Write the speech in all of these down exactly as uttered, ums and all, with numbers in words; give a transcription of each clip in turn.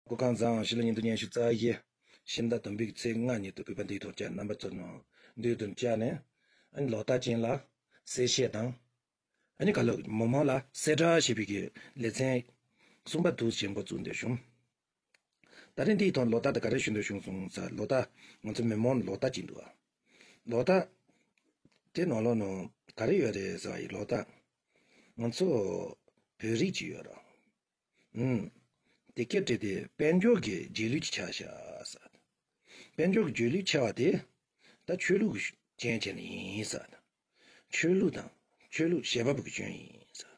སྐུ་ཁམས་བཟང་། ཕྱི་ལོ་ཉིས་སྟོང་ཉི་ཤུ་རྩ་བཞི། ཕྱི་ཟླ་དང་པོའི་ཚེས་ལྔ་ཉིན་དུ་གུས་པ་འདིའི་ཐོག་བཅར། རྣམ་པ་ཚོ་ནང་འདུས་དང་བཅར་ནས། ཨ་ནི་ལོ་རྟགས་ཅན་ལ་གསལ་བཤད་དང་། ཨ་ནི་ག་ལོ་མི་མང་ལ་གསལ་བསྒྲགས་བྱེད་པའི་གི་ལེ་ཚན་གསུམ་པ་དུ་ཞིག་འགོ་བཙུགས་འདོད་བྱུང་། ད་རིང་འདིའི་ཐོག་ལོ་རྟགས་དེ་ག་རེ་ཞུ་འདོད་བྱུང་སོང་ཟེར། ལོ་རྟགས་ང་ཚོ་མི་མང་ལོ་རྟགས་ཅིག་འདུག་ཨ། ལོ་རྟགས་དེ་ནང་ལོགས་ནང་ག་རེ་ཡོད་རེད་ཟེར་བ་ཡི་ལོ་རྟགས། ང་ཚོ་བོད་རིགས་ཅིག་ཡོད་ར། ཨུམ། དེ་སྐད་བྲིས་ཏེ་དཔལ་འབྱོར་གྱི་རྗེས་ལུས་ཀྱི་ཆ་བཞག་ཟེར། དཔལ་འབྱོར་གྱི་རྗེས་ལུས་ཆེ་བ་དེ་ད་ཆོས་ལུགས་ཀྱི་སྐྱོན་བྱས་ནས་ཡིན་ཟེར། ཆོས་ལུགས་དང་ཆོས་ལུགས་བྱེད་པ་པོ་གི་སྐྱོན་ཡིན་ཟེར།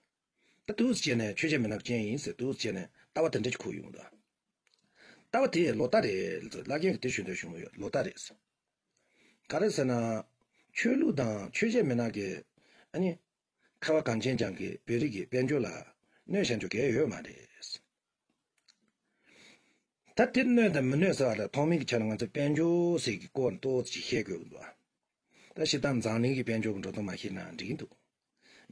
ད་འདུག་སེ་བྱས་ནས་ཆོས་བྱེད་མི་སྣ་སྐྱོན་ཡིན་ཟེར། འདུག་སེ་བྱས་ནས་ལྟ་བ་དེ་འདྲ་ཅིག་འཁོར་ཡོང་འདུག་ལྟ་བ་དེ་ལོ་རྟགས་རེད་ཟེར། བླ་རྒན་གྱིས་དེ་ཞུ་འདོད་བྱུང་ཡོད། ལོ་རྟགས་རེད་ཟེར། ག་རེ་ཟེར་ན། ཆོས་ལུགས་དང་ཆོས་བྱེད་མི་སྣ་གི་ཨ་ནི། ཁ་བ་གངས་ཅན་ལྗོངས་ཀྱི་བོད་རིགས་ཀྱི་དཔལ་འབྱོར་ལ་གནོད་བྱ་རྒྱུ་གལ་ཡོད་མ་རེད། ད་དེ་གནོད་དང་མི་གནོད་ཟེར་བ་ལ་ཐོག་མའི་གི་ཆ་ལ་ང་ཚོས་དཔལ་འབྱོར་ཟེར་གྱི་སྐོར་ཏོག་ཙམ་བཤད་དགོས་ཀྱི་འདུག་ད་སྤྱིར་བཏང་འཛམ་གླིང་གི་དཔལ་འབྱོར་གྱི་འགྲོ་སྟངས་མ་ཤེས་ན་འགྲིག་གི་འདུག་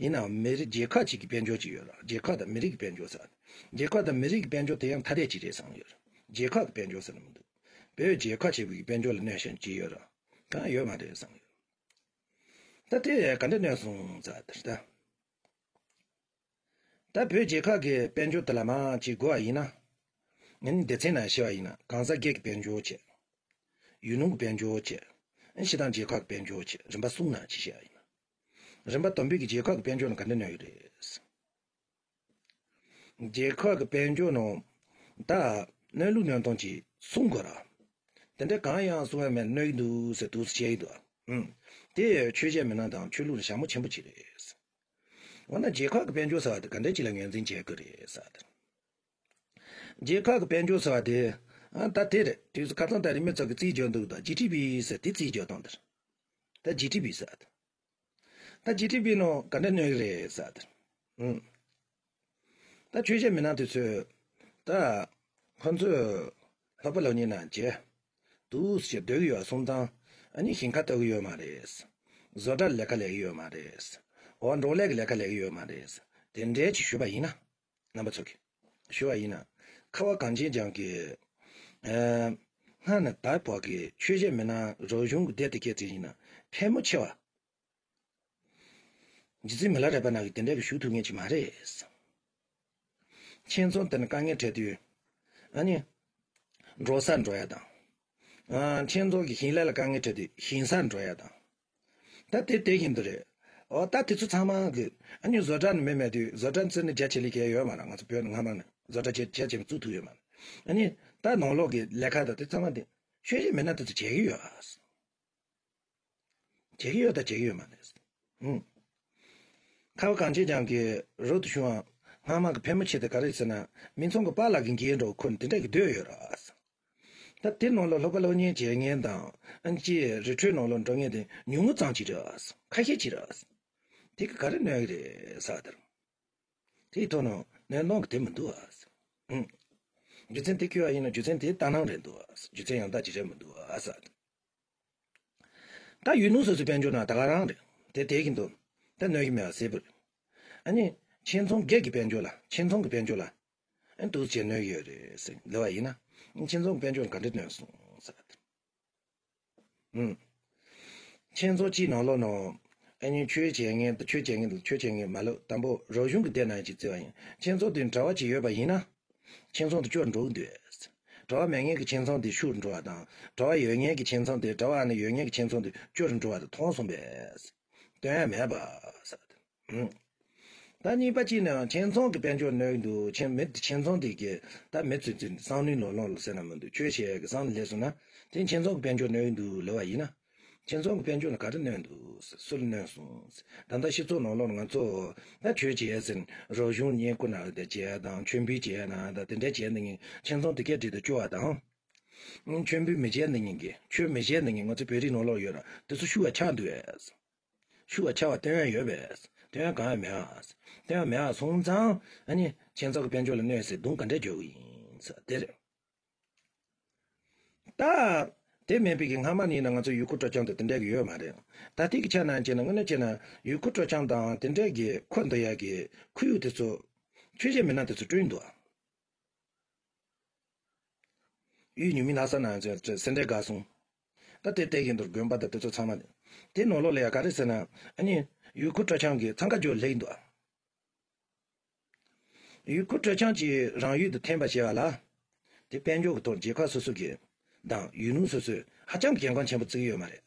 ཡིན་ནའང་མི་རིགས་རྒྱལ་ཁབ་ཅིག་གི་དཔལ་འབྱོར་ཅིག་ཡོད་ར། རྒྱལ་ཁབ་དང་མི་རིགས་ཀྱི་དཔལ་འབྱོར་ཟེར། རྒྱལ་ཁབ་དང་མི་རིགས་ཀྱི་དཔལ་འབྱོར་དེ་ཡང་ཐ་དད་ཅིག་རེད་བསམ་ཡོད་ར། རྒྱལ་ཁབ་ཀྱི་དཔལ་འབྱོར་ཟེར་ན་མི་འདུག་བོད་རྒྱལ་ཁབ་ཆེ་བའི་དཔལ་འབྱོར་ལ་གནོད་བྱ་ཅི་ཡོད་ར། གང་ཡོད་མ་རེད་བསམ་ཡོད། ད་དེ་ག་འདྲ་གནོད་སོང་ཟེར་ད། ད་བོད་རྒྱལ་ཁབ་ཀྱི་དཔལ་འབྱོར་དེ་ལ་མ་ཅིག་དགོས་པ་ཡིན་ན། ངས་ནི་སྡེ་ཚན་ནང་བཤད་པ་ཡིན་ན་གང་ཟག་སྒེར་གྱི་དཔལ་འབྱོར་བྱས། ཡུལ་ལུང་གི་དཔལ་འབྱོར་བྱས། ཨ་ནི་སྤྱིར་བཏང་རྒྱལ་ཁབ་ཀྱི་དཔལ་འབྱོར་བྱས། རིམ་པ་གསུམ་ནང་ཅིག་བཤད་པ་ཡིན་ན། རིམ་པ་དང་པོའི་གི་རྒྱལ་ཁབ་ཀྱི་དཔལ་འབྱོར་ནི་ག་འདྲ་གནོད་ཀྱི་རེད། རྒྱལ་ཁབ་ཀྱི་དཔལ་འབྱོར་ནང་ད་གནོད་ལུགས་གནོད་སྟངས་ཅིག་གསུང་དགོས་ར། དེ་འདྲ་གང་ཡང་གསུང་ཡ་མེད། གནོད་ཀྱི་འདུག་ཟེར་འདུག་སེ་བཤད་ཀྱི་འདུག་ཨ། ཨུམ། དེ་ཆོས་བྱེད་མི་སྣ་དང་ཆོས་ལུགས་ལ་ཞྭ་མོ་ཆེན་པོ་ཅིག་རེད། འོ་ན་རྒྱལ་ཁབ་ཀྱི་དཔལ་འབྱོར་ཟེར་བ་དེ་ག་འདྲ་ཅིག་ལ་ངོས་འཛིན་བྱེད་དགོས་རེད་ཟེར་བ་དེ། རྒྱལ་ཁབ་ཀྱི་དཔལ་འབྱོར་ཟེར་བ་དེ། ཨ། ད་དེ་རེད། དུས་སུ་ཁ་སང་ད་རེས་མི་ཚོ་གིས་རྩིས་རྒྱག་འདུག་ད་ཇི་ཌི་པི་ཟེར་དེ་རྩིས་རྒྱག་སྟངས་དེ་རེད། ད་ཇི་ཌི་པི་ཟེར་བ་དེ། ད་ཇི་ཌི་པི་ནང་ག་འདྲ་གནོད་ཀྱི་རེད་ཟེར་བ་དེ། ཨུམ། ད་ཆོས་བྱེད་མི་སྣ་དེ་ཚོས་ད་ཁོ་ཚོས་ལྷག་པ་ལོ་གཉིས་ནང་བྱས། འདུག་སེ་སྡོད་ཀྱི་ཡོད་སོང་ཙང་། ཨ་ནི་ཞིང་ཁ་བཏབ་ཀྱི་ཡོད་མ་རེད། བཟོ་གྲྭ་ལས་ཀ་ལས་ཀྱི་ཡོད་མ་རེད། འོ། འབྲོག་ལས་ཀྱི་ལས་ཀ་ལས་ཀྱི་ཡོད་མ་རེད། དེ་འདྲའི་ཅིག་ཞུས་པ་ཡིན་ན། རྣམ་པ་ཚོ་གིས་ཞུས་པ་ཡིན་ན། ཁ་བ་གངས་ཅན་ལྗོངས་ཀྱི། ཨ། སྔར་ནས་ད་བར་གྱི་ཆོས་བྱེད་མི་སྣ་རབ་བྱུང་གི་སྡེ་དེ་གའི་གྲས་ཡིན་ན་ཕལ་མོ་ཆེ་བ། རྗེ་བཙུན་མི་ལ་རས་པ་ནང་གི་དེ་འདྲ་གི་ཞུ་ཐུབ་མཁན་ཅིག་མ་རེད། ཁྱིམ་ཚང་དེ་ནི་དཀའ་ངལ་འཕྲད་དུས། ཨ་ནི། འབྲོག་སར་འགྲོ་ཡ་དང་། ཨ། ཁྱིམ་ཚང་གི་ཞིང་ལས་ལ་དཀའ་ངལ་འཕྲད་དུས་ཞིང་སར་འགྲོ་ཡ་དང་། ད་དེ་དེ་བཞིན་དུ་རེད། འོ། ད་དེ་ཚོ་ཚང་མ་གི། ཨ་ནི་བཟོ་གྲྭ་ནི་མི་མེད་དུས་བཟོ་གྲྭ་བཙུགས་ནས་རྒྱ་ཆེ་ལས་གལ་ཡོད་མ་རེད། ང་ཚོ་བོད་ནི་སྔ་མ་ནས་བཟོ་གྲྭ་རྒྱ་རྒྱ་ཆེ་བཙུགས་ཐུབ་ཡོད་མ་རེད། ཨ་ནི། ད་ནང་ལོགས་ཀྱི་ལས་ཀ་དང་དེ་ཚང་མ་དེ་ཆོས་བྱེད་མི་སྣ་དེ་ཚོ་བྱེད་ཀྱི་ཡོད། བྱེད་ཀྱི་ཡོད་དང་བྱེད་ཀྱི་ཡོད་མ་རེད། ཨུམ། ཁ་བ་གངས་ཅན་ལྗོངས་ཀྱི་རབ་ཏུ་བྱུང་བ་སྔ་མ་གི་ཕལ་མོ་ཆེ་དེ་ག་རེ་ཟེར་ན། མི་ཚང་གི་པཱ་ལགས་ཀྱི་འགན་འགྲོ་ཁུར་དེ་འདྲ་གི་སྡོད་ཡོད་ར། ད་དེ་ནང་ལ་སློབ་པ་སློབ་གཉེར་བྱེད་མཁན་དང་། ཨ་ནི་རི་ཁྲོད་ནང་ལ་འགྲོ་མཁན་དེ་ཉུང་ངུ་ཙམ་ཅིག་རེད། ཁ་ཤས་ཅིག་རེད། དེ་གི་ག་རེ་གནོད་ཀྱི་རེད་ཟེར་བ་དེ་རེད། དེའི་ཐོག་ནས་གནོད་སྟངས་ཀྱི་དེ་མི་འདུག་ཨ། ཨུམ། རྒྱུ་མཚན་དེ་འཁྱོལ་བ་ཡིན་ན་རྒྱུ་མཚན་དེ་ལྟར་སྣང་རེད་འདུག་ཨ། རྒྱུ་མཚན་ཡང་དག་ཅིག་རེད་མི་འདུག་ཨ་ཟེར། ད་ཡུལ་ལུང་སོ་སོའི་དཔལ་འབྱོར་ནང་ད་ག་རང་རེད། དེ་དེ་བཞིན་དུ། ད་གནོད་ཀྱི་མེད་པ་གསལ་པོ་རེད། ཨ་ནི། ཁྱིམ་ཚང་སྒེར་གྱི་དཔལ་འབྱོར་ལ། ཁྱིམ་ཚང་གི་དཔལ་འབྱོར་ལ། ཨ་ནི་འདུག་སེ་གནོད་ཀྱི་ཡོད་རེད་ཟེར་ལབ་པ་ཡིན་ན། ཁྱིམ་ཚང་གི་དཔལ་འབྱོར་ག་འདྲ་གནོད་སོང་ཟེར་བ་དེ། ཨུམ། ཁྱིམ་ཚང་གཅིག་ནང་ལོགས་ནང་། ཨ་ནི་ཆོས་བྱེད་མཁན་དང་ཆོས་བྱེད་མཁན་དང་ཆོས་བྱེད་མཁན་མ་ལབ། དང་པོ་རབ་བྱུང་གི་སྡེ་ནང་ཅིག་བརྩི་བ་ཡིན། ཁྱིམ་ཚང་དེ་གྲྭ་པ་ཅིག་ཡོད་པ་ཡིན་ན། ཁྱིམ་ཚང་དེ་སྐྱོ་རུ་འགྲོ་གི་འདུག་གྲྭ་པ་མེད་མཁན་གྱི་ཁྱིམ་ཚང་དེ་ཕྱུག་རུ་འགྲོ་བ་དང་། གྲྭ་པ་ཡོད་མཁན་གྱི་ཁྱིམ་ཚང་དེ། གྲྭ་པ་ཨ་ནི་ཡོད་མཁན་གྱི་ཁྱིམ་ཚང་དེ་སྐྱོ་རུ་འགྲོ་བ་དང་མཐོང་སོང་པས། དོན་ཡང་མེད་པ་ཟེར། ཨུམ། ད་གཉིས་པ་གཅིག་ནི་ཁྱིམ་ཚང་གི་དཔལ་འབྱོར་གནོད་འདུག་ཁྱིམ་མི་ཁྱིམ་ཚང་དེ་གི་ད་མི་ཚོས་ཚོས་བསམ་བློའི་ནང་ལོགས་ལ་ཟེར་ན་མི་འདུག་ཆོས་བྱེད་ཀྱི་བསམ་བློ་སླེབས་སོང་ན། དེ་ཁྱིམ་ཚང་གི་དཔལ་འབྱོར་གནོད་འདུག་ལབ་པ་ཡིན་ན། ཁྱིམ་ཚང་གི་དཔལ་འབྱོར་ལ་ག་རེ་གནོད་འདུག་སུ་ལ་གནོད་སོང་། ད་ལྟ་སྤྱི་ཚོགས་ནང་ལོགས་ང་ཚོ་ད་ཆོས་བྱེད་ཟེར། རབ་བྱུང་བསྙེན་བཀུར་ནང་དེ་བྱེད་དང་མཆོད་འབུལ་བྱེད་ན་ད་དེ་འདྲ་བྱེད་ནི་ཁྱིམ་ཚང་དེ་གའི་གྲས་དུ་སྐྱོ་བ་དང་། མཆོད་འབུལ་མི་བྱེད་ནི་གི། ཆོས་མི་བྱེད་ནི་གི་ང་ཚོ་བོད་རིགས་ནང་ལོགས་ཡོད་ར། དེ་ཚོ་ཤུགས་ཆག་འདུག་ཤུགས་ཆག་པ་དོན་ཡང་ཡོད་པས། དོན་ཡང་གང་ཡང་མེད་ཨ། དོན་ཡང་མེད་ཨ་སོང་ཙང་། ཨ་ནི་ཁྱིམ་ཚང་གི་དཔལ་འབྱོར་ལ་གནོད་ཟེར་རྡུང་ག་འདྲ་རྒྱག་གི་ཡིན་ཟེར་དེ་རེད། ད་དེ་མིན་པའི་གི་སྔ་མ་ནས་ཡིན་ན་ང་ཚོ་ཡུལ་སྐོར་སྤྲོ་འཆམ་དང་དེ་འདྲ་གི་ཡོད་མ་རེད། ད་ལྟའི་གི་ཆ་ནང་བྱས་ན། དངོས་གནས་བྱས་ན་ཡུལ་སྐོར་སྤྲོ་འཆམ་དང་དེ་འདྲ་གི་ཁོ་འདུ་ཡ་གི་ཁོར་ཡུག་དེ་ཚོ་ཆོས་བྱེད་མི་སྣ་དེ་ཚོ་བསྐྲུན་འདུག་གཡུ་ཉི་མའི་ལྷ་ས་ན་ཚོ་སེ་འབྲས་དགའ་སོང་། ད་དེ་བལྟས་ཀྱི་འདུག་དགོན་པ་དང་དེ་ཚོ་ཚང་མ་ནི། དེ་ནང་ལོགས་ལ་ཡ་ག་རེ་ཟེར་ན། ཨ་ནི་ཡུལ་སྐོར་སྤྲོ་འཆམ་གྱི་འཚང་ཁ་རྒྱག་སླེབས་འདུག་ཡུལ་སྐོར་སྤྲོ་འཆམ་གྱིས་རང་ཡུལ་དུ་འཐེན་པ་བྱས་པ་ལ། དེ་དཔལ་འབྱོར་གྱི་ཐོག་མཇལ་ཁ་སོ་སོ་གི་དང་ཡུལ་ལུང་སོ་སོས་ཧ་ཅང་གི་གལ་འགངས་ཆེན་པོ་བརྩི་གི་ཡོད་མ་རེད།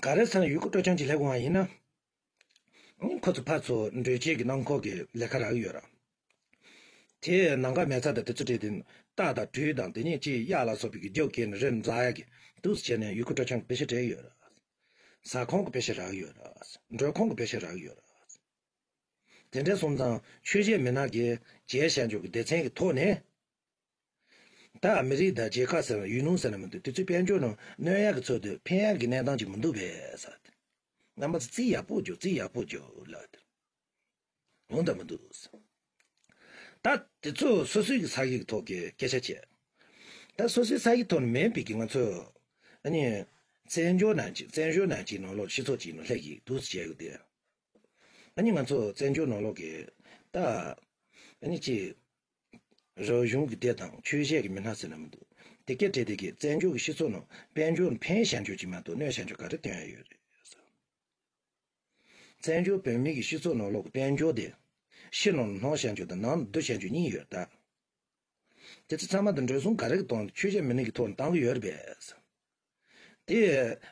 ག་རེ་ཟེར་ན་ཡུལ་སྐོར་སྤྲོ་འཆམ་གྱིས་སླེབས་འོང་བ་ཡིན་ན། ཁོ་ཚོ་ཕར་ཚུར་འགྲུལ་སྐྱེལ་གྱི་རླངས་འཁོར་གྱི་ལས་ཀ་རག་གི་ཡོད་ར། དེ་ནམ་མཁའ་མེ་མཚར་དང་དེ་ཚོ་སྤྲད་དེ་རྟ་དང་གྲུ་དང་དེ་ཉིད་ཀྱིས་གཡག་ལ་སོགས་པའི་རྒྱུག་སྐྱེལ་ནས་རི་འཛེག་ཡག་གི་འདུག་སེ་བྱས་ནས་ཡུལ་སྐོར་སྤྲོ་འཆམ་གྱི་པེ་ཤག་སྤྲད་ཡོད་ར། ཟ་ཁང་གི་པེ་ཤག་རག་ཡོད་ར། འགྲུལ་ཁང་གི་པེ་ཤག་རག་ཡོད་ར། དེ་འདྲ་སོང་ཙང་ཆོས་བྱེད་མི་སྣ་གིས་བྱས་བཞག་འཇོག་གི་སྡེ་ཚན་གྱི་ཐོག་ནས། ད་ཨ་མི་རི་ཀ་དང་རྒྱལ་ཁབ་ཟེར་ན་ཡུལ་ལུང་ཟེར་ན་མི་འདུག་དེ་ཚོའི་དཔལ་འབྱོར་ནང་གནོད་ཡག་གི་ཚུལ་དུ་ཕན་ཡག་གི་གནས་སྟངས་ཅིག་མི་འདུག་པས་ཟེར། རྣམ་པ་ཚོ་རྩིས་ཡག་པོ་རྒྱོབ། རྩིས་ཡག་པོ་རྒྱོབ་ལབ། འོང་དང་མི་འདུག་ད་དེ་ཚོ་སོ་སོའི་གི་ས་གཞི་གི་ཐོག་གི་སྐད་ཆ་བྱས། ད་སོ་སོའི་ས་གཞི་ཐོག་ནས་མེད་པའི་གི་ང་ཚོ། ཨ་ནི། བཙན་བྱོལ་ནང་གི་བཙན་བྱོལ་ནང་གི་ནང་ལོགས་སྤྱི་ཚོགས་ཀྱི་ནང་སླེབས་ཀྱི་འདུག་ཟེར་བྱས་ཡོད་དེ། ཨ་ནི་ང་ཚོ་བཙན་བྱོལ་ནང་ལོགས་ཀྱི་ད། ཨ་ནི་ཅི། རིག་གཞུང་གི་སྡེ་དང་ཆོས་བྱེད་ཀྱི་མི་སྣ་ཟེར་ན་མི་འདུག་དེ་སྐད་བྲིས་དེ་གི་བཙན་བྱོལ་གྱི་སྤྱི་ཚོགས་ནང་དཔལ་འབྱོར་ཕན་ཞན་འཇོག་ཅིག་མ་གཏོགས་གནོད་ཞན་འཇོག་ག་རེ་སྟོན་ཡ་ཡོད་རེད། བཙན་བྱོལ་བོད་མི་གི་སྤྱི་ཚོགས་ནང་ལོགས་ཀྱི་དཔལ་འབྱོར་དེ། ཕྱི་ནང་ནང་ཞན་འཇོག་དང་ནང་བསྡུ་ཞན་འཇོག་གཉིས་ཡོད་ད། དེ་ཚོ་ཚང་མ་དང་འགྲོ་སོང་ག་རེ་གི་གཏོང་ཆོས་བྱེད་མི་སྣ་གི་ཐོག་ནས་བཏང་གི་ཡོད་རེད་པས། དེ་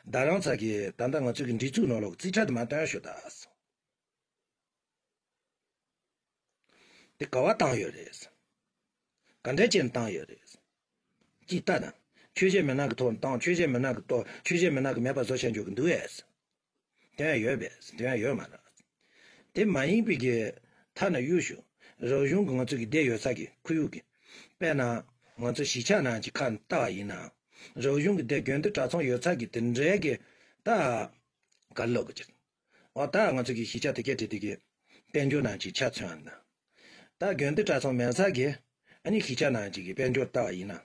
རྡ་རམ་ས་ལ་གི་ད་ལྟ་ང་ཚོ་གི་སྒྲིག་འཛུགས་ནང་ལོགས་ཀྱི་རྩིས་ཁྲ་དེ་མར་བཏོན་ཤོག་ད། དེ་ག་བ་བཏང་ཡོད་རེད། ག་འདྲས་བྱས་ནས་བཏང་ཡོད་རེད། ཅིག་ལྟ་དང་། ཆོས་བྱེད་མི་སྣ་གི་ཐོག་ནས་བཏང་། ཆོས་བྱེད་མི་སྣ་གི་ཐོག་ཆོས་བྱེད་མི་སྣ་གི་མེད་པ་བཟོ་བྱས་འཇོག་གི་འདུག་ཨེ། དོན་ཡོད་པས། དོན་ཡོད་མ་རེད། དེ་མ་ཡིན་པའི་གི་ཐ་ན་གཡུག་ཞུ། རིག་གཞུང་གི་ང་ཚོ་གི་བསྡད་ཡོད་ས་གི་ཁོར་ཡུག་གི། དཔེར་ན། ང་ཚོ་གཞིས་ཆགས་ནང་གི་ཁ་ལྟ་བ་ཡིན་ན། རིག་གཞུང་གི་དེ་དགོན་སྡེ་གྲྭ་ཚང་ཡོད་ས་གི་དེ་འདྲའི་གི་ད། ག་ལོག་གི་ཅིག་འོ་ད་ང་ཚོ་གི་གཞིས་ཆགས་དེ་གའི་གྲས་དེ་གི་དཔལ་འབྱོར་ནང་གི་ཆ་མཚོན་ན། ད་དགོན་སྡེ་གྲྭ་ཚང་མེད་ས་གི་ཨ་ནི་གཞིས་ཆགས་ནང་གི་དཔལ་འབྱོར་ལྟ་བ་ཡིན་ན།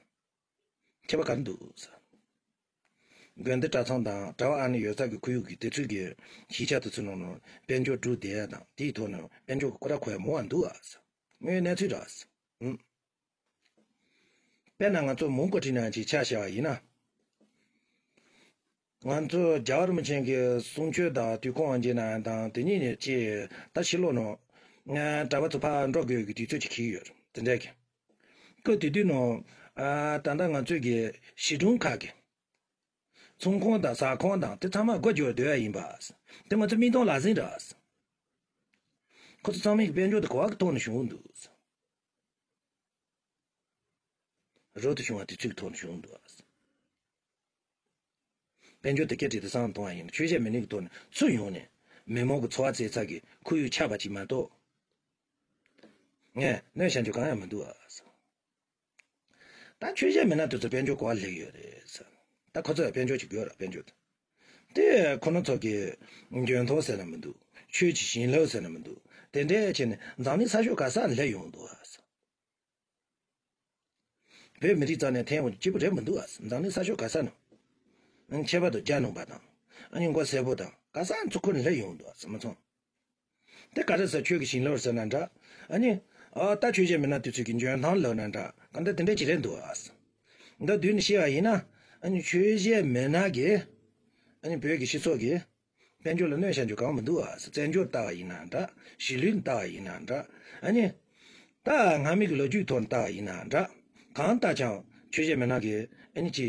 ཁྱད་པར་ག་རེ་འདུག་ཟེར། དགོན་སྡེ་གྲྭ་ཚང་དང་གྲྭ་བ་ཨ་ནི་ཡོད་ས་གི་ཁོར་ཡུག་གི་དེ་ཚོའི་གི་གཞིས་ཆགས་དེ་ཚོའི་ནང་ནས་དཔལ་འབྱོར་གྲུབ་བསྡད་ཡ་དང་དེའི་ཐོག་ནས་དཔལ་འབྱོར་གི་སྐོར་ར་གོ་ཡ་མང་བ་འདུག་ཨ་ཟེར། དངོས་ཡོད་གནས་ཚུལ་རེད་ཟེར། ཨུམ། དཔེར་ན་ང་ཚོ་མོན་གྷོ་ཁྲིད་ནང་གི་ཆ་བཞག་པ་ཡིན་ན། ང་ཚོ་རྒྱལ་བ་རིན་པོ་ཆེ་གི་གསུང་ཆོས་དང་དུས་འཁོར་དབང་རྒྱལ་ནང་དང་དེ་གཉིས་ནས་ཅི་ད་ཕྱི་ལོགས་ནང་ང་གྲྭ་པ་ཚོ་ཕར་འགྲོ་དགོས་ཀྱི་དུས་ཚོད་ཅིག་འཁེལ་ཡོད་རེད་དེ་འདྲ་གི། ཁོ་དེ་དུས་ནང་ཨ་ད་ལྟ་ང་ཚོའི་གི་གཞིས་གྲོང་ཁག་གི་ཚོང་ཁང་དང་ཟ་ཁང་དང་དེ་ཚང་མ་སྒོ་རྒྱག་སྡོད་ཡ་ཡིན་པ། དེ་ང་ཚོ་མིག་མཐོང་ལག་ཟིན་རེད། ཁོ་ཚོ་ཚང་མའི་གི་དཔལ་འབྱོར་དེ་ག་བ་གི་ཐོག་ནས་བྱུང་འདུག་རོ་དུ་བྱུང་བ་དེ་ཚོའི་ཐོག་ནས་བྱུང་འདུག་དཔལ་འབྱོར་དེ་སྐད་བྲིས་ཏེ་བསམ་བློ་གཏོང་བ་ཡིན་ན་ཆོས་བྱེད་མི་སྣའི་ཐོག་ནས་ཚུར་ཡོང་ནས་མི་མང་གི་འཚོ་བ་བཙལ་ས་གི་ཁོར་ཡུག་ཆགས་པ་ཅིག་མ་གཏོགས། ངས་གནོད་བྱ་རྒྱུ་གང་ཡང་མི་འདུག་ཨ། ད་ཆོས་བྱེད་མི་སྣ་དེ་ཚོ་དཔལ་འབྱོར་ག་བ་སླེབས་ཡོད་རེད་ཟེར། ད་ཁོ་ཚོ་ལ་དཔལ་འབྱོར་ཅིག་དགོས་ར་དཔལ་འབྱོར་དེ། དེ་ཁོ་ན་ཚོ་གི་འཇོན་ཐང་ཟེར་ན་མི་འདུག་ཆོས་ཀྱི་བྱིན་རླབས་ཟེར་ན་མི་འདུག་དེ་འདྲས་བྱས་ནས་འཛམ་གླིང་ས་ཕྱོགས་ག་ས་ནས་སླེབས་ཡོང་འདུག་ཨ་ཟེར། བོད་མི་རིགས་རྩ་ནས་ཐེན་འོང་སྐྱིད་པོ་རེད་མི་འདུག་ཨ། འཛམ་གླིང་ས་ཕྱོགས་ག་ས་ནས། ཨ་ནི་ཁྱད་པར་དུ་རྒྱ་ནང་པ་དང་། ཨ་ནི་མགོ་སེར་པོ་དང་ག་ས་ཚུར་འཁོར་ནས་སླེབས་ཡོང་འདུག་ཨ་མི་ཚང་། དེ་ག་རེ་ཟེར་ཆོས་ཀྱི་བྱིན་རླབས་ཟེར་ན་འདྲ། ཨ་ནི། ཨ་ད་ཆོས་བྱེད་མི་སྣ་དེ་ཚོས་ཀྱི་འཇོན་ཐང་ལབ་ན་འདྲ་གང་ལྟར་དེ་འདྲ་ཅིག་རེད་འདུག་ཨ། མདོར་བསྡུས་ནས་བཤད་པ་ཡིན་ན། ཨ་ནི་ཆོས་བྱེད་མི་སྣ་གིས། ཨ་ནི་བོད་ཀྱི་སྤྱི་ཚོགས་ཀྱི། དཔལ་འབྱོར་ལ་གནོད་བྱ་རྒྱུ་གང་མི་འདུག་ཨ། བཙན་བྱོལ་ལྟ་བ་ཡིན་ན་འདྲ། གཞིས་ལུས་ལྟ་བ་ཡིན་ན་འདྲ། ཨ་ནི། ད་སྔ་མའི་གི་ལོ་རྒྱུས་ཐོག་ལྟ་བ་ཡིན་ན་འདྲ། གང་ལྟ་ཀྱང་ཆོས་བྱེད་མི་སྣ་གིས་ཨ་ནི་ཅི།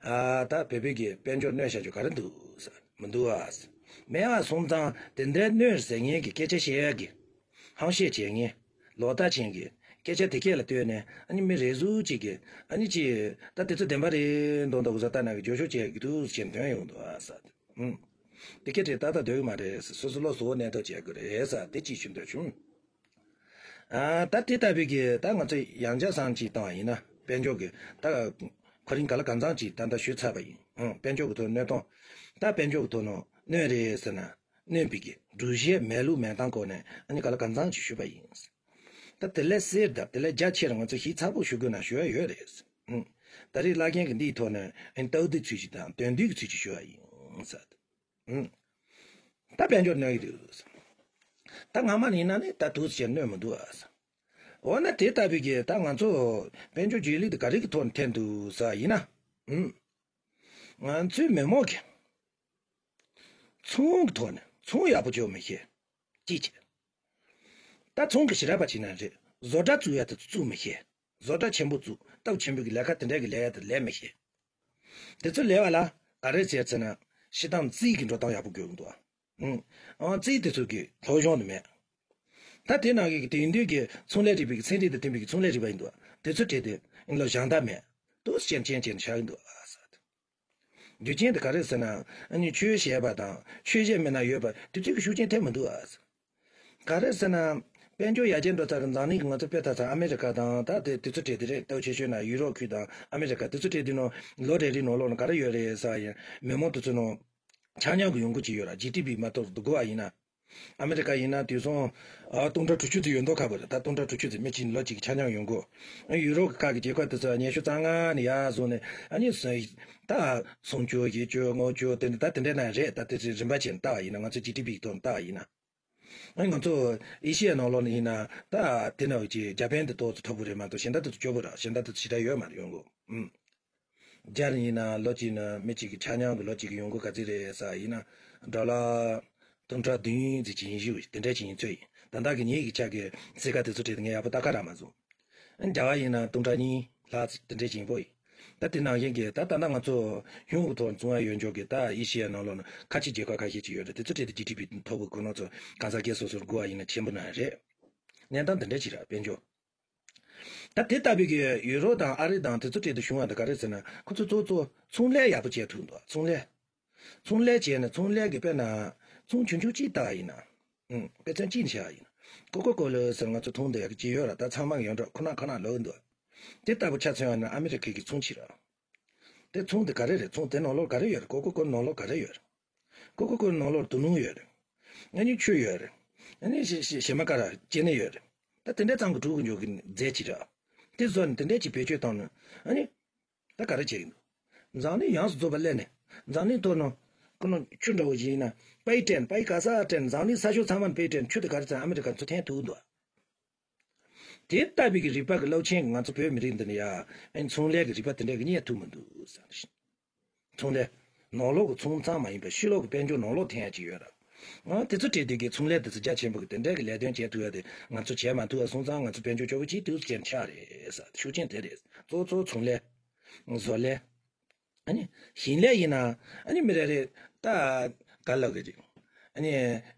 ཨ་ད་བོད་པའི་གི་དཔལ་འབྱོར་གནོད་བྱ་རྒྱུ་ག་རེ་འདུག་ཟེར་མི་འདུག་ཨ། མེད་པ་སོང་ཙང་དེ་འདྲའི་གནོད་ཟེར་མཁན་གྱི་སྐད་ཆ་བཤད་ཡ་གི། ཧམ་བཤད་བྱེད་མཁན། ལོག་ལྟ་ཅན་གྱི་སྐད་ཆ་དེ་སྐད་ལ་ལྟོས་ནས་ཨ་ནི་མི་རེ་ཟུང་ཅིག་གིས་ཨ་ནི་ཅི། ད་དེ་ཚོ་བདེན་པ་རེད་མདོག་མདོག་བཟོ་ལྟ་ན་གི་བརྗོད་ཤོག་བྱེད་ཀྱི་འདུག་ཅེས་འདོན་ཡོང་འདུག་ཨ་ཟེར། ཨུམ། དེ་སྐད་ཆ་ཏག་ཏག་འདོད་ཀྱི་མ་རེད། སོ་སོ་ལོ་གསོ་བོ་གནས་ཐབས་བྱེད་དགོས་རེད་ཟེར་དེ་ཅིག་ཞུ་འདོད་བྱུང་། ཨ་ད་དེ་ལྟ་བུའི་གི་ད་ང་ཚོ་ཡང་ཆ་སང་ཅིག་བཏང་བ་ཡིན་ན་དཔལ་འབྱོར་གི་ད་ཁོ་རང་ག་ལ་གང་འཚམ་ཅིག་ད་ལྟ་ཞུས་ཚར་བ་ཡིན། ཨང་དཔལ་འབྱོར་གི་ཐོག་གནོད་སྟངས། ད་དཔལ་འབྱོར་གི་ཐོག་ནང་གནོད་རེད་ཟེར་ན་གནོད་པའི་གི་སྒྲུབ་བྱེད་མེད་ལུགས་མེད་སྟངས་སྐོར་ནས་ཨ་ནི་ག་ལ་གང་འཚམ་ཅིག་ཞུས་པ་ཡིན། ད་དེ་ལས་གསལ་དང་དེ་ལས་རྒྱ་ཆེར་ང་ཚོ་ཞིབ་ཚགས་པོ་ཞུ་དགོས་ན་ཞུ་ཡ་ཡོད་རེད། ཨང་ད་རེས་བླ་རྒན་གི་འདིའི་ཐོག་ནས་ཨ་ནི་རྟགས་བསྡུས་ཚུལ་ཅིག་དང་དོན་བསྡུས་ཀྱི་ཚུལ་ཅིག་ཞུ་ཡ་ཡིན་ཟེར། ཨུམ། ད་དཔལ་འབྱོར་གནོད་ཀྱི་འདུག་ད་སྔ་མ་ཡིན་ན་ནི་ད་དུས་ཚོད་གནོད་མི་འདུག་ཨ། འོ་ན་དེ་ལྟ་བུའི་གི་ད་ང་ཚོ་དཔལ་འབྱོར་རྗེས་ལུས་དེ་ག་རེ་གི་ཐོག་ནས་འཐེན་འདུག་ཟེར་ཡིན་ན། ཨུམ། ང་ཚོའི་མི་མང་གི་ཚོང་གི་ཐོག་ནས་ཚོང་ཡག་པོ་བྱེད་མི་ཤེས། ཅི་བྱེད། ད་ཚོང་གི་ཞེ་དྲག་པ་བྱེད་ན་རེད། བཟོ་གྲྭ་བཙུགས་ཡ་དེ་བཙུགས་མི་ཤེས། བཟོ་གྲྭ་ཆེན་པོ་བཙུགས་སྟོབས་ཆེན་པོའི་གི་ལས་ཀ་དེ་འདྲ་གི་ལས་ཡ་དེ་ལས་མི་ཤེས། དེ་ཚོ་ལས་པ་ལ་ག་རེ་བྱས་ཟེར་ན། སྤྱིར་བཏང་རྩིས་ཀྱི་འགྲོ་སྟངས་ཡག་པོ་དགོས་ཀྱི་འདུག་ཨང་། ཨང་རྩིས་དེ་ཚོ་གི་སློབ་སྦྱོང་དེ་མེད། ད་དེ་ནང་གི་དེང་དུས་ཀྱི་ཚོང་ལས་རིག་པའི་གི་ཚན་རིག་དང་མཐུན་པའི་གི་ཚོང་ལས་རིག་པ་ཡིན་འདུག་དེ་ཚོ་བྲིས་ཏེ་ཨང་ལ་སྦྱང་བརྡར་མེད། དུ་ཅན་ཅན་ཅན་བྱ་ཡིན་འདུག་ཨ་ཟེར། རྒྱུ་རྐྱེན་དེ་ག་རེ་ཟེར་ན། ཨ་ནི་ཆོས་བཤད་པ་དང་ཆོས་བཤད་མི་སྣ་ཡོད་པ་དེ་ཚོ་གི་ཤུགས་རྐྱེན་ཐེབས་མི་འདུག་ཨ་ཟེར། ག་རེ་ཟེར་ན། དཔལ་འབྱོར་ཡར་རྒྱས་འགྲོ་ཚར་གི་འཛམ་གླིང་གི་ང་ཚོ་དཔེ་ལྟ་ཚར་ཨ་མེ་རི་ཀ་དང་ད་དེ་དེ་ཚོ་གྲས་དེ་རེད། སྟོབས་ཆེ་ཤོས་ན་ཡུ་རོབ་ཁུལ་དང་ཨ་མེ་རི་ཀ་དེ་ཚོ་གྲས་དེ་ནང་ལོ་རེ་རེ་ནང་ལོགས་ན་ག་རེ་ཡོད་རེད་ཟེར་ཡིན། མི་མང་དེ་ཚོ་ནང་ཆ་སྙོམས་ཀྱི་ཡོང་སྒོ་ཅིག་ཡོད་ར། ཇི་ཌི་པི་མ་གཏོགས་འདུག་གོ་ཨ་ཡིན་ན། ཨ་མེ་རི་ཀ་ཡིན་ན་དུས་སང་ཨ་སྟོང་ཕྲག་དྲུག་ཅུ་ཙམ་ཡོད་མདོག་ཁ་པོ་རེད། ད་སྟོང་ཕྲག་དྲུག་ཅུ་ཙམ་མི་གཅིག་ལོ་གཅིག་ཆ་སྙོམས་ཡོང་སྒོ། ཡུ་རོབ་ཀྱི་ཁག་གི་རྒྱལ་ཁབ་དེ་ཚོ་ཉི་ཤུ་རྩ་ལྔ་ནས་ཡར་བཟུང་ནས་ཨ་ནི་ད་སུམ་ཅུ་བཞི་ཅུ་ལྔ་བཅུ་དེ་འདྲ་ད་དེ་འདྲ་ན་རེད། ད་དེ་ཚོའི་རིམ་པ་བྱས་ནས་ལྟ་བ་ཡིན་ན། ང་ཚོ་ཇི་ཌི་པི་གི་ཐོག་ནས་ལྟ་བ་ཡིན་ན། ཨ་ང་ཚོ་ཨེ་ཤི་ཡའི་ནང་ལོགས་ནས་ཡིན་ན་ད་དེ་ནང་གི་ཇ་པན་དེ་ཏོག་ཙམ་མཐོ་པོ་རེད་མ་གཏོགས་གཞན་དག་དེ་ཚོ་སྐྱོ་པོ་རེད། གཞན་དག་དེ་ཚོ་ཞེ་དྲག་ཡོད་མ་རེད་ཡོང་སྒོ། ཨུམ། རྒྱ་ནས་ཡིན་ན་ལོ་གཅིག་ནས་མི་གཅིག་གི་ཆ་སྙོམས་ཀྱི་ལོ་གཅིག་གི་ཡོང་སྒོ་ག་ཚོད་རེད་ཟེར་ཡིན་ན། ཌོ་ལར་སྟོང་ཕྲག་བདུན་ཙམ་ཅིག་ཡིན་ཞུ་དེ་འདྲ་ཅིག་ཡིན་ཚོད་ཡིན། ད་ལྟ་གི་ངེད་ཀྱི་ཆ་གི་སྲིད་ཀ་དེ་ཚོ་གྲས་དེ་ངས་ཡག་པོ་ལྟ་ག་རག་མ་སོང་། རྒྱ་གར་ཡིན་ན་སྟོང་ཕྲག་གཉིས་ལྷག་དེ་འདྲ་ཅིག་ཡིན་པོ་ཡིན། ད་དེ་ནང་བཞིན་གྱི་ད་ད་ལྟ་ང་ཚོ་གཞུང་གི་ཐོག་བཙོང་ཡ་ཡོད་འཇོག་གི་ད་ཨེ་ཤི་ཡའི་ནང་ལོགས་ན་ཁ་ཆེ་རྒྱལ་ཁབ་ཁ་ཤས་ཅིག་ཡོད་རེད། དེ་ཚོ་གྲས་དེ་ཇི་ཌི་པི་མཐོ་པོ་ཁོ་ན་ཚོ་གང་ཟག་སྒེར་སོ་སོར་བགོ་བ་ཡིན་ན་ཆེན་པོ་ན་རེད། གནས་སྟངས་དེ་འདྲ་ཅིག་རེད་དཔལ་འབྱོར། ད་དེ་ལྟ་བུའི་གི་ཡུ་རོབ་དང་ཨ་རི་དང་དེ་ཚོ་གྲས་དེ་བྱུང་བ་དེ་ག་རེ་ཟེར་ན། ཁོ་ཚོ་གཙོ་གཙོ་ཚོང་ལས་ཡག་པོ་བྱས་ཐུབ་འདུག་ཚོང་ལས། ཚོང་ལས་བྱས་ནས་ཚོང་ལས་ཀྱི་དཔེར་ན་ཚོང་ཆུང་ཆུང་གཅིག་བཏགས་ཡིན་ན། ཨུམ། དཔེ་མཚོན་གཅིག་བྱས་ཡིན་ན། ཀོ་ཀོ་ཀོ་ལ་ཟེར་ང་ཚོ་ཐུང་དེ་ཡག་གཅིག་ཡོད་ར། ད་ཚང་མ་ཡོངས་གྲགས་ཁོ་ན་ཁོ་ན་ལོས་འདུག་དེ་ལྟ་བུ་ཆ་མཚོན་ཡ་ན་ཨ་མི་རི་ཀའི་གི་ཚོང་ཆེ་ར། དེ་ཚོང་དེ་ག་རེ་རེད། ཚོང་དེ་ནང་ལོགས་ག་རེ་ཡོད་རེད། ཀོ་ཀོ་ཀོ་ནང་ལོགས་ག་རེ་ཡོད་རེད། ཀོ་ཀོ་ཀོ་ནང་ལོགས་དོ་སྣང་ཡོད་རེད། ཨ་ནི་ཆུ་ཡོད་རེད། ཨ་ནི་ཞེ་ཞེ་ཞེ་མ་ཀ་ར་སྐྱེ་གནས་ཡོད་རེད། ད་དེ་འདྲའི་གཙང་གི་གྲུ་གུ་འཇོག་གི་རྫས་ཅིག་ར། དེ་བཟོ་ནས་དེ་འདྲའི་ཅིག་བེད་སྤྱོད་བཏང་ནས་ཨ་ནི། ད་ག་རེ་བྱེད་ཀྱི་འདུག་འཛམ་གླིང་ཡོངས་སུ་རྫོགས་པ་སླེབས་ནས་འཛམ་གླིང་ཐོག་ནང་ཀུན་སློང་ཆུ་འདྲ་བོ་ཞིག་ཡིན་ན་པའི་སྤྲད་པའི་ག་ས་སྤྲད་འཛམ་གླིང་ས་ཕྱོགས་ཚང་མར་པའི་སྤྲད་ཆུ་དེ་ག་རེ་ཚང་ཨ་མི་རི་ཀ་ཚོ་འཐེན་ཐུབ་འདུག་དེ་ལྟ་བུའི་གི་རིག་པ་གི་རླབས་ཆེན་གི་ང་ཚོ་བོད་མི་རིགས་འདི་ནས་ཡ་ཨེ་ཚོང་ལས་གི་རིག་པ་དེ་འདྲ་གི་རྙེད་ཐུབ་མི་འདུག་ཟེར་ནས། ཚོང་ལས། ནང་ལོགས་ཀྱི་ཚོང་ཙམ་མ་ཡིན་པར་ཕྱི་ལོགས་ཀྱི་དཔལ་འབྱོར་ནང་ལོགས་འཐེན་ཡ་ཅིག་ཡོད་ར། ང་དེ་ཚོ་གྲས་དེ་གའི་ཚོང་ལས་དེ་ཚོ་རྒྱ་ཆེན་པོ་གི་དེ་འདྲ་གི་ལས་དོན་བྱེད་ཐུབ་ཡ་དེ་ང་ཚོ་བྱས་མ་ཐུབ་པ་སོང་ཙང་ང་ཚོ་དཔལ་འབྱོར་སྐྱོ་པོ་ཅིག་ཏུ་ཅན་ཆགས་རེད་ཟེར། ཤུགས་རྐྱེན་དེ་རེད། གཙོ་གཙོ་ཚོང་ལས། བཟོ་ལས། ཨ་ནི། ཞིང་ལས་ཡིན་ན་ཨ་ནི་མི་རེ་རེ་ད་ག་ལབ་གི་རེད། ཨ་ནི།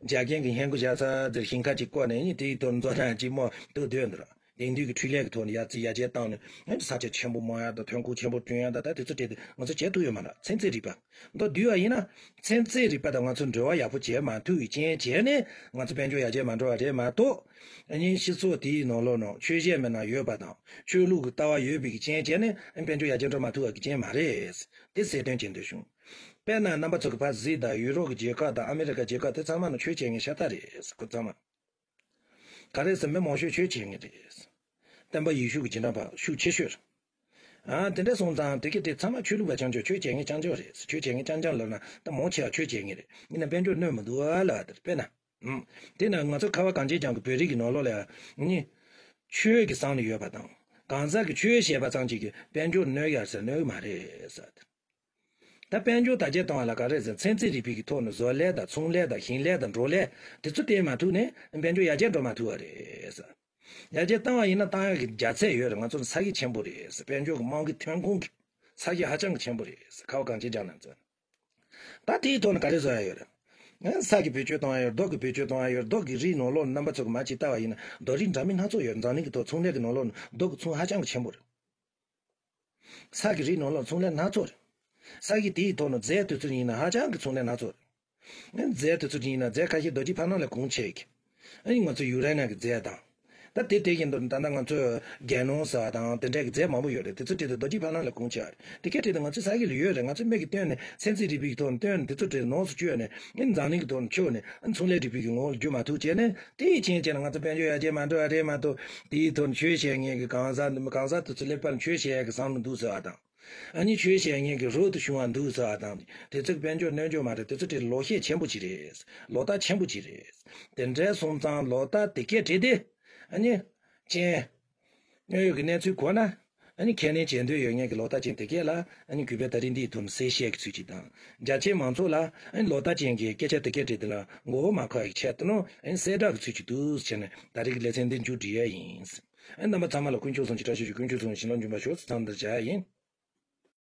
རྒྱ་རྒན་གི་ཧན་གོ་བཞག་ས་དེར་ཞིང་ཁ་ཅིག་བསྐོར་ནས་ཨ་ནི་དེའི་ཐོག་མཛོ་ནང་ཅིག་མོ་དུ་སྡོད་འདུག་ར། དེང་དུས་ཀྱི་འཕྲུལ་ལས་ཀྱི་ཐོག་ནས་ཡར་རྩིས་ཡར་རྒྱས་བཏང་ནས་ཨ་ནི་ས་ཆ་ཆེན་པོ་རྨོ་ཡག་དང་ཐོན་ཁུངས་ཆེན་པོ་བསྐྲུན་ཡག་དང་ད་དེ་ཚོ་བྲིས་ཏེ་ང་ཚོ་བྱེད་ཐུབ་ཡོད་མ་རེད། ཚན་རྩལ་རིག་པ། མདོར་བསྡུས་པ་ཡིན་ན། ཚན་རྩལ་རིག་པ་དང་ང་ཚོ་འབྲེལ་བ་ཡག་པོ་བྱེད་མ་ཐུབ་ཀྱི་རྐྱེན་བྱས་ནས་ང་ཚོ་དཔལ་འབྱོར་ཡར་རྒྱས་མ་འགྲོ་བ་རེད་མ་གཏོགས། ཨ་ནི་སྤྱི་ཚོགས་དེའི་ནང་ལོགས་ནང་ཆོས་བཤད་མི་སྣ་ཡོད་པ་དང་ཆོས་ལུགས་ཀྱི་ལྟ་བ་ཡོད་པའི་གི་རྐྱེན་བྱས་ནས་དཔལ་འབྱོར་ཡར་རྒྱས་འགྲོ་མ་ཐུབ་པ་གི་རྐྱེན་མ་རེད། དེ་གསལ་སྟོན་བྱེད་འདོད་བྱུང་། དཔེར་ན་རྣམ་པ་ཚོ་གི་ཕར་གཟིགས་དང་ཡུ་རོབ་ཀྱི་རྒྱལ་ཁབ་དང་ཨ་མི་རི་ཀ་རྒྱལ་ཁབ་དེ་ཚང་མ་ནང་ཆོས་བྱེད་མཁན་ཤ་སྟག་རེད། ཁོ་ཚང་མ། ག་རེ་ཟེར་མི་མང་ཤོས་ཆོས་བྱེད་མཁན་རེད། སྟོན་པ་ཡེ་ཤུ་གི་རྗེས་འབྲང་པ་ཤུགས་ཆེ་ཤོས་རེད། ཨ་དེ་འདྲ་སོང་ཙང་དེ་གི་དེ་ཚང་མ་ཆོས་ལུགས་པ་རྐྱང་རྐྱང་ཆོས་བྱེད་མཁན་རྐྱང་རྐྱང་རེད། ཆོས་བྱེད་མཁན་རྐྱང་རྐྱང་ལབ་ན་ད་མང་ཆེ་བ་ཆོས་བྱེད་མཁན་རེད། ཡིན་ན་དཔལ་འབྱོར་གནོད་མི་འདུག་ཨ་ལབ་དེར་དཔེར་ན། ཨུམ། དེ་ན་ང་ཚོ་ཁ་བ་གངས་ཅན་ལྗོངས་ཀྱི་བོད་རིགས་ཀྱི་ནང་ལོགས་ལ་ནི། ཆོས་ཀྱི་བསམ་བློ་ཡོད་པ་དང་གང་ཟག་གི་ཆོས་བཤད་པ་ཙམ་གཅིག་གིས་དཔལ་འབྱོར་གནོད་ཡ་ཟེར་གནོད་ཀྱི་མ་རེད་ཟེར། ད་དཔལ་འབྱོར་དར་རྒྱས་གཏོང་བ་ལ་ག་རེ་ཟེར། ཚན་རྩལ་རིག་པའི་གི་ཐོག་ནས་བཟོ་ལས་དང་ཚོང་ལས་དང་ཞིང་ལས་དང་འབྲོག་ལས་དེ་ཚོ་བརྟེན་མ་ཐུབ་ནས་དཔལ་འབྱོར་ཡར་རྒྱས་འགྲོ་མ་ཐུབ་པ་རེད་ཟེར། ཡར་རྒྱས་བཏང་བ་ཡིན་ན་བཏང་ཡག་གི་རྒྱ་ཚད་ཡོད་རེད། ང་ཚོ་ས་གཞི་ཆེན་པོ་རེད་ཟེར། དཔལ་འབྱོར་གི་རྨང་གི་ཐོན་ཁུངས་ཀྱི་ས་གཞི་ཧ་ཅང་གི་ཆེན་པོ་རེད་ཟེར། ཁ་བ་གངས་ཅན་ལྗོངས་ནང་ཚོ། ད་དེའི་ཐོག་ནས་ག་རེ་བཟོ་ཡ་ཡོད་རེད། ས་གི་བེད་སྤྱོད་གཏོང་ཡ་ཡོད། རྡོ་གི་བེད་སྤྱོད་གཏོང་ཡ་ཡོད། རྡོ་གི་རིགས་ནང་ལོགས་རྣམ་པ་ཚོ་གི་མ་ཅིག་ལྟ་བ་ཡིན་ན་རྡོ་རིགས་འདྲ་མིན་སྣ་ཚོགས་ཡོད། འཛམ་གླིང་གི་ཐོག་ཚོང་ལས་ཀྱི་ནང་ལོགས་ནས་རྡོ་གི་ཚོང་ཧ་ཅང་གི་ཆེན་པོ་རེད། ས་གི་རིགས་ནང་ལོགས་ཚོང་ལས་སྣ་ཚོགས་རེད། ས་གི་དེའི་ཐོག་ནས་རྫས་དེ་ཚོ་ཡིན་ན་ཧ་ཅང་གི་ཚོང་ལས་སྣ་ཚོགས་རེད། རྫས་དེ་ཚོ་ཡིན་ན་རྫས་ཁ་ཤས་རྡོ་རྗེ་ཕ་ནང་ལ་གོང་ཆེ་གི། ཨ་ནི་ང་ཚོ་ཡུ་རེ་ནམ་གི་རྫས་དང་། ད་དེ་དེ་བཞིན་དུ་ད་ལྟ་ང་ཚོ་རྒྱ་ནང་ཟེར་བ་དང་དེ་འདྲའི་གི་རྫས་མང་པོ་ཡོད་རེད། དེ་ཚོ་དེ་དུ་རྡོ་རྗེ་ཕ་ནང་ལ་གོང་ཆེ་བ་རེད། དེ་གའི་གྲས་དུ་ང་ཚོ་ས་གཞི་ལ་ཡོད་རེད། ང་ཚོ་མིག་གིས་སྟོན་ནས་ཚན་རྩལ་རིག་པའི་གི་ཐོག་ནས་སྟོན་ནས་དེ་ཚོ་དེ་ནང་སུ་བཅོས་ནས་ཨ་ནི་འཛམ་གླིང་གི་ཐོག་ནས་ཁྱོད་ནས་ཨ་ནི་ཚོང་ལས་རིག་པའི་གི་ངོ་བོ་ལ་བསྒྱུར་མ་ཐུབ་བྱས་ནས་དེའི་རྐྱེན་བྱས་ནས་ང་ཚོ་དཔལ་འབྱོར་ཡར་རྒྱས་མ་འགྲོ་བ་རེད་མ་གཏོགས་དེའི་ཐོག་ནས་ཆོས་བཤད་མཁན་གི་གང་ཟག་གང་ཟག་དེ་ཚོ་ཀླད་པ་ནས་ཆོས་བཤད་ཡ་གི་བསམ་བློ་འདུག་ཟེར་བ་དང་། ཨ་ནི་ཆོས་བཤད་མཁན་གྱི་རོལ་དུ་བྱུང་བ་འདུག་ཟེར་བ་དང་། དེ་ཚོ་དཔལ་འབྱོར་གནོད་འཇོག་མ་རེད། དེ་ཚོ་དེ་ལོག་བཤད་ཆེན་པོ་ཅིག་རེད། ལོག་ལྟ་ཆེན་པོ་ཅིག་རེད། དེ་འདྲ་སོང་ཙང་ལོག་ལྟ་དེ་སྐད་བྲིས་ཏེ། ཨ་ནི། རྐྱེན། དངོས་ཡོད་ཀྱི་གནས་ཚུལ་གོ་ན། ཨ་ནི་ཁས་ལེན་བྱེད་འདོད་ཡོད་མཁན་གྱི་ལོག་ལྟ་ཅན་དེ་གས་ལ། ཨ་ནི་གུས་པས་ད་རིང་འདིའི་དོན་གསལ་བཤད་ཀྱི་ཚུལ་གྱིས་དང་། རྒྱ་ཆེའི་མང་ཚོགས་ལ། ཨ་ནི་ལོག་ལྟ་ཅན་གྱི་སྐད་ཆ་དེ་གས་དྲིས་དེ་ལ་མགོ་བོ་མ་འཁོར་ཡག་ཆེད་དུ་ནོ། ཨ་ནི་གསལ་བསྒྲགས་ཀྱི་ཚུལ་གྱིས་འདུག་ཟེར་ནས་ད་རེས་ཀྱི་ལེ་ཚན་འདི་མཇུག་སྒྲིལ་ཡ་ཡིན། ཨ་ནི་རྣམ་པ་ཚང་མ་ལ་དཀོན་མཆོག་གསུམ་གྱི་བཀྲ་ཤིས་ཤོག་དཀོན་མཆོག་གསུམ་གྱི་བྱིན་རླབས་འབྱུང་བར་ཤོག་ཟེར་མཚམས་འདིར་བཞག་ཡ་ཡིན།